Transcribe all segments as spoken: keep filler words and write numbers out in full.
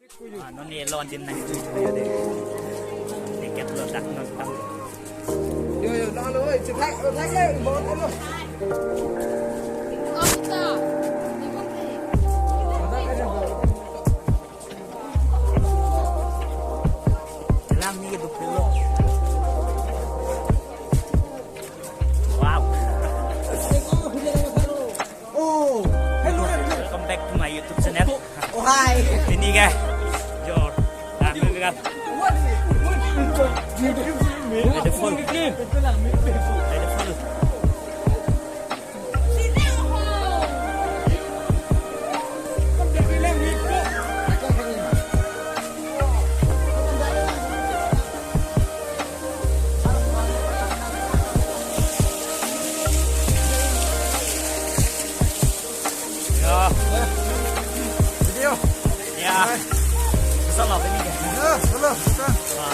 Ah, non ni lo anjing nang itu itu ya deh. Tiket lo dak non tam. Yo, yo, no, no, oi, cek lagi, cek lagi, bawa dulu. Dalam ni gitu, dulu. Wow. Oh, hello, hello. Welcome back to my YouTube channel. Oh, hi. Ini ke, your, ah, beautiful. Beautiful. Beautiful. Ya. Video. Ya. Bisa lah ini ya. Ya, salah, bukan. Wah.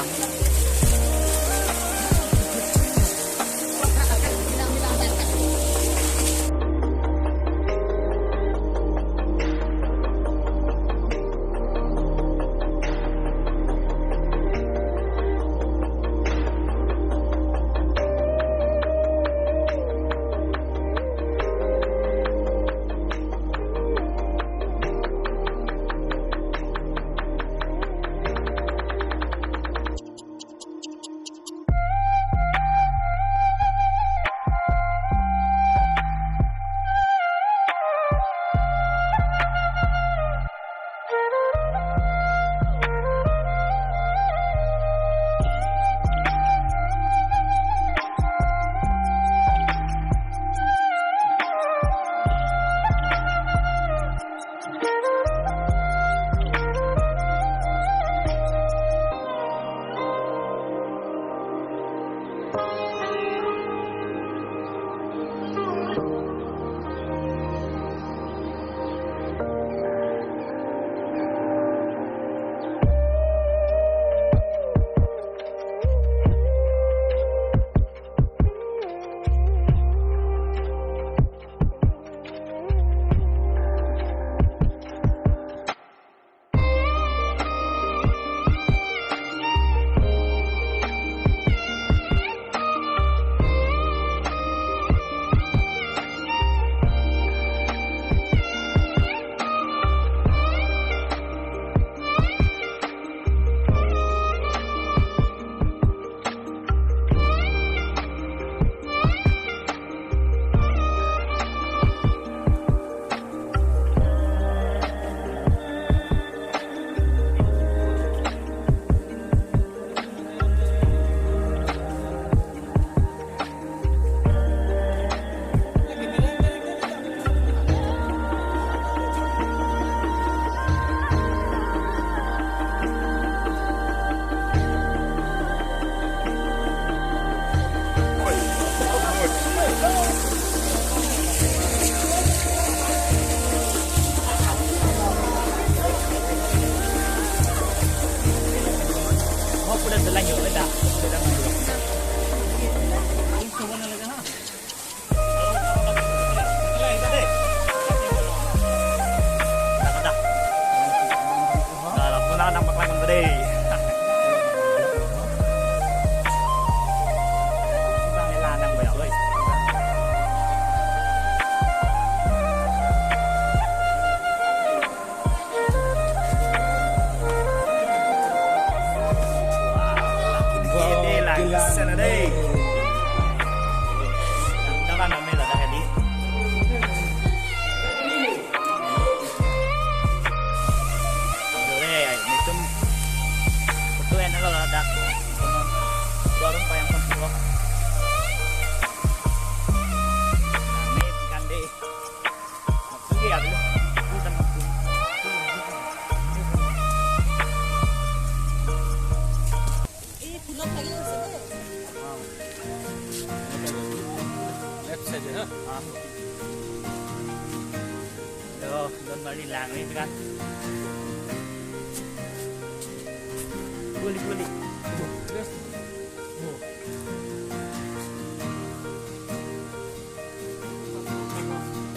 Left side, ha? Ah. Yo, don mari lang ni kan. Kuli, kuli.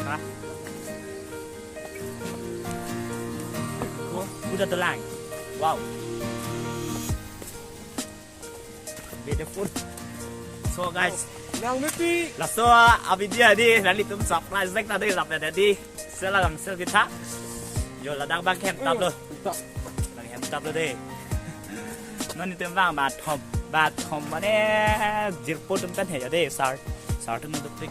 Hah? Udah telang. Wow. Beautiful. So guys, Nang mesti. Laso a-video adi nanglitum surprise vek ta dei, rap ya dei. Sela lam sel kita. Jo, ladak bang hem tap lo. Bang hem tap lo dei. Non itum bang bathom, bathom mane jirpo atum pen he ya dei, sir. Sir atum atum pik.